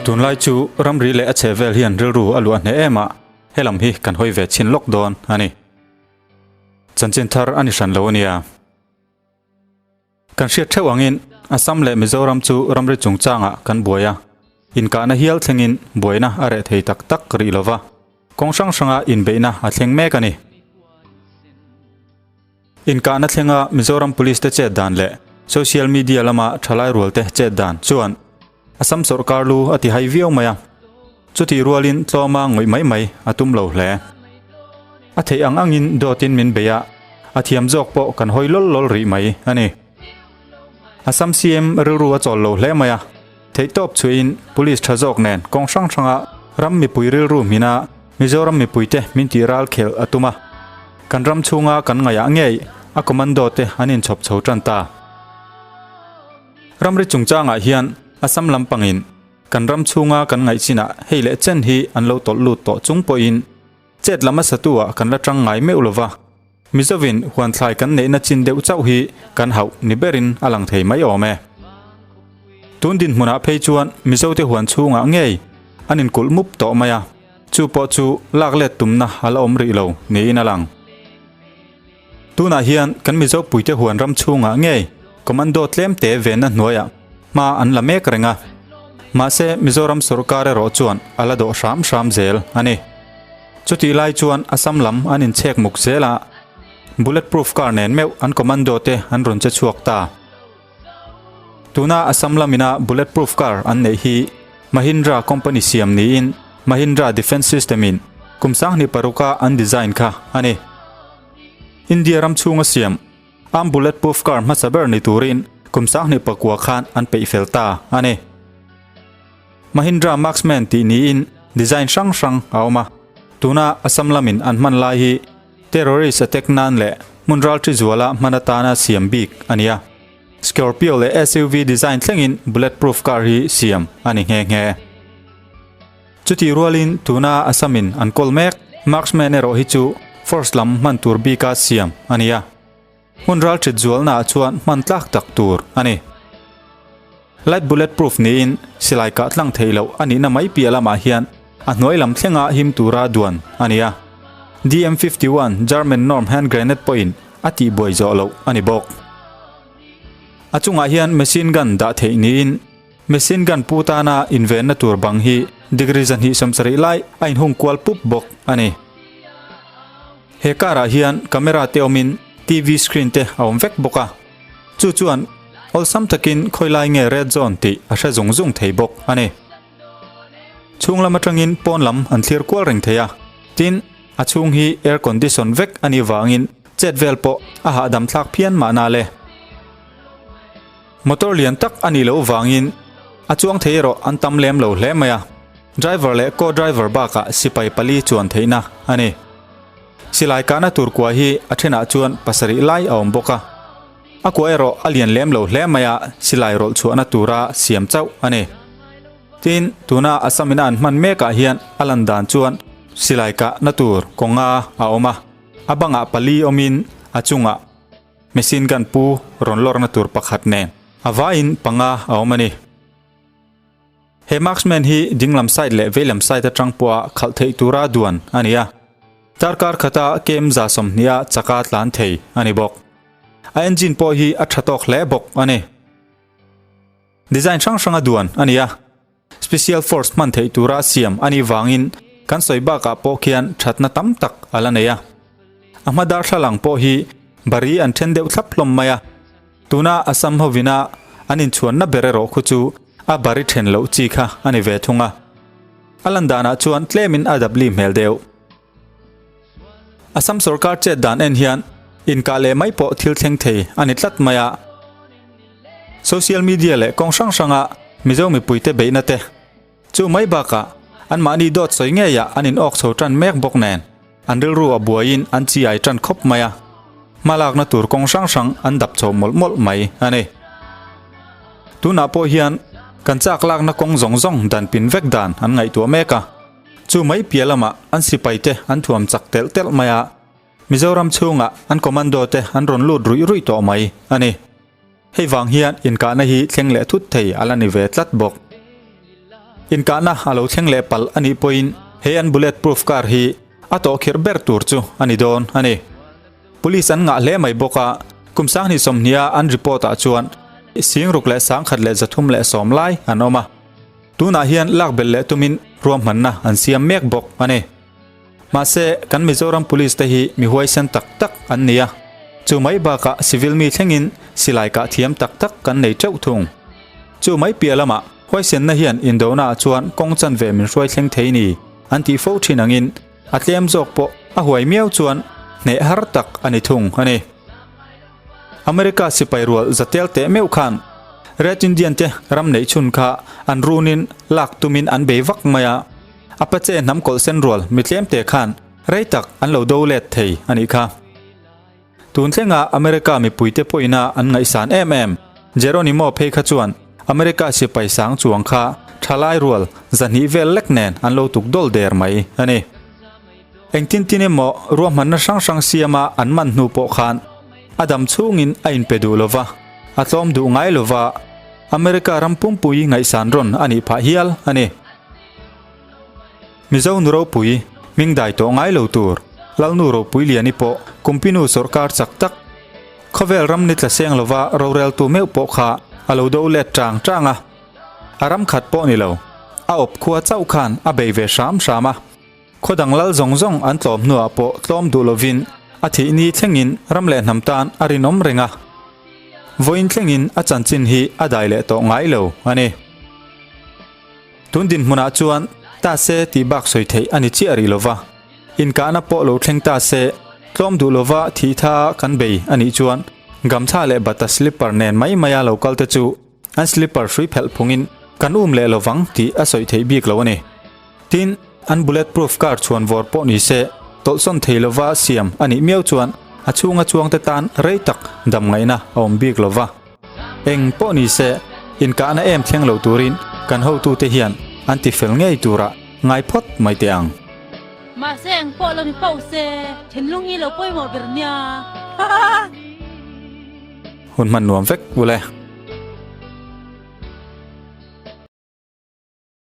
Tunlai chu ramri leh a chhe vel hian rilru a luah hneh em a, helam hi kan hawi ve chhin lawk dawn a ni. Chanchin thar a ni hran lo a nia. Kan hriat theuh angin Assam leh Mizoram chu ramri chungchangah kan buai a, inkahna hial thlengin buaina a reh thei tak tak rih lova, kawng hrang hranga inbeihna a thleng mek a ni. Inkahna thlenga Mizoram Police te chet dan leh social media lama thalai rual te chet dan chuan Assam sawrkar lu a ti hai viau mai a, chutih rualin tlawma ngawih mai mai a tum lo hle. A theih ang angin dawtin min bei a, a thiam zawk pawh kan hawi lawl lawl rih mai a ni. Assam CM rilru a chawl lo hle mai a, theihtawp chhuihin Police tha zawk nen kawng hrang hranga ram mipui rilru hmina Mizoram mipuite min tih ral khelh a tum a, kan ram chhunga kan ngaihah ngei a commando te an inchhawp chho tan ta. Ramri chungchangah hian Assam lampangin kan ram chhunga kan ngaih chinah hei leh chen hi an lo tawlh lut tawh chung pawhin chet lam a satu-ah kan la tang ngai meuh lova, Mizovin huanthlai kan neihna chin deuh chauh hi kan hauh ni berin a lang thei mai awm e. Tun dinhmunah phei chuan Mizote huan chhungah ngei an inkulh mup tawh mai a, chu pawh chu lak let tumna a la awm rih lo niin a lang. Tunah hian kan Mizo puite huan ram chhungah ngei commando tlem te venna hnuaiah hma an la mek reng a, mahse Mizoram sorkar erawh chuan a la dawh hram hram zel a ni. Chutih lai chuan Assam lam an inchhek muk zel a, bulletproof car nen meuh an commando te an rawn che chhuak ta. Tuna Assam lamina bulletproof car an neih hi Mahindra company siam niin Mahindra Defence System in kum 2006 a an design kha a ni. India ram chhunga siam arm bulletproof car hmasa ber ni turin kum 2009 khan an peih fel ta a ni. Mahindra Marksman tih niin design hrang hrang a awm a, tuna Assam lamin an hman lai hi terrorist attack nan leh hmun ralṭhi zuala hman atana siam bik a ni a. Scorpio leh SUV design thlengin bulletproof car hi siam a ni nghe nghe. Chutih rualin tuna Assamin an kawl mek Marksman erawh hi chu force lam hman tur bika siam a ni a. Hmun ralṭhit zualnaah chuan hman tlak tak tur a ni. Light bulletproof niin silai kah tlang theih loh a nihna mai piah lamah hian a hnuai lam thlenga him tura duan a ni a. DM 51 German Norm hand grenade pawhin a tihbuai zawh loh a ni bawk. A chungah hian machine gun dah theih niin machine gun pu tana invenna tur bang hi degree 270 lai a inhung kual pup bawk a ni. He car ah hian camera te awmin TV screen te a awm vek bawk a, chu chuan awlsam takin khawilai nge red zone tih a hre zung zung thei bawk a ni. Chhung lam atangin pawn lam an thlir kual reng thei a, tin a chhung hi air condition vek a nih vangin chet vel pawh a hahdam thlak phian mahna le. Motor lian tak a nih loh vangin a chuang thei erawh an tam lem lo hle mai a, driver leh co-driver bakah sipai pali chuan theihna a ni. Silai kahna tur kua hi a thenah chuan pasarih lai a awm bawk a, a kua erawh a lian lem lo hle mai a, silai rawlh chhuahna tura siam chauh a ni. Tin, tuna Assam ina an hman mekah hian a lan dan chuan silai kahna tur kawnga a awm a, a bangah pali awmin a chungah machine gun pu rawn lawrna tur pakhat nen a vaiin panga a awm a ni. He marksman hi dinglam side leh veilam side atang pawha khalh theih tura duan a ni a, darkar khata kem 120 a chaka tlan thei a ni bawk. A engine pawh hi a tha tawk hle bawk a ni. Design hrang hranga duan a ni a, special force hman theih tura siam a nih vangin kan sawi bakah pawh khian thatna tam tak a la nei a. A hma darthlalang pawh hi bari an then deuh thlap hlawm mai a. Tuna Assam hovina an inchhuanna ber erawh khu chu a bari then loh chi kha a ni ve thung a. A lan danah chuan tlemin a dabli hmel deuh. Assam sorkar chet dan en hian inkah leh mai pawh thil thleng thei a ni tlat mai a. Social media leh kawng hrang hranga Mizo mipuite beihna te chu mai bakah anmahni dawt sawi ngeiah an in awk chho tan mek bawk nen an rilru a buaiin an chi ai tan khawp mai a. Hmalakna tur kawng hrang hrang an dap chho mawlh mawlh mai a ni. Tunah pawh hian kan chak lakna kawng zawng zawng dan pin vek dan an ngaihtuah mek a. Chu mai piah lamah an sipai te an thuam chak telh telh mai a, Mizoram chhungah an commando te an rawn lut ruih ruih tawh mai a ni. Hei vang hian inkahna hi thleng leh thut thei a la ni ve tlat bawk. Inkahna a lo thleng leh palh a nih pawhin he an bullet proof car hi a tawhkhirh ber tur chu a ni dawn a ni. Police an ngah hle mai bawk a, kum sanghnih sawmhniha an report ah chuan singruk leh 3130 lai an awm a. Tunah hian lak belh leh tumin ruahmanna an siam mek bawk a ni. Mahse, kan Mizoram Police te hi mi huaisen tak tak an ni a, chu mai bakah civil mi thlengin silai kah thiam tak tak kan nei teuh thung. Chu mai piah lamah huaisenna hian indonaah chuan kawng chanve min hruai thleng thei ni an tih fo thin angin a tlem zawk pawh a huai miau chuan hneh har tak a ni thung a ni. America sipai rual zatel teh meuh khan Red Indian te ram neih chhun kha an runin lak tumin an bei vak mai a. Apache hnam kawlh sen rual mi tlemte khan rei tak an lo do let thei a nih kha. Tun thlenga America mipuite pawhina an ngaihsan em em Geronimo phei kha chuan America sipai sang chuang kha thalai rual zahnih vel lek nen an lo tuk dawl der mai a ni. Engtin tin emaw ruahmanna hrang hrang siama an man hnu pawh khan a dam chhungin a inpe duh lova, a tlawm duh ngai lova America ram pumpui ngaihsan rawn a nih phah hial a ni. Mizo nu ropui, hming dai tawh ngai lo tur, Lalnu ropui Liani pawh Kumpinu sawrkar chak tak, khawvel ram ni tla seng lova roreltu meuh pawh kha a lo do let tang tang a. A ram khat pawh ni lo, a awp khua chauh khan a bei ve hram hram a. Khaw dang lal zawng zawng an tlawm hnuah pawh tlawm duh lovin a thih ni thlengin ram leh hnam tan a rinawm reng a. Vawiin thlengin a chanchin hi a dai leh tawh ngai lo a ni. Tun dinhmunah chuan ta se tih bak sawi theih a ni chiah rih lova, inkahna pawh lo thleng ta se, tlawm duh lova thih tha kan bei a nih chuan gamchha leh bata slipper nen mai maia lo kal te chu an slipper hrui phelh phungin kan um leh lovang tih a sawi theih bik lo a ni. Tin, an bullet proof car chhuan vawr pawh ni se, tawlhsawn thei lova siam a nih miau chuan a chhunga chuangte tan rei tak dam ngaihna a awm bik lova. Eng pawh ni se, inkahna em thleng lo turin kan hotute hian an ti fel ngei turah ngai phawt mai teh ang. Mahse eng pawh lo ni pauh se, thinlung hi lo pawimawh ber nia. Hahaha. Hun hman nuam vek ule.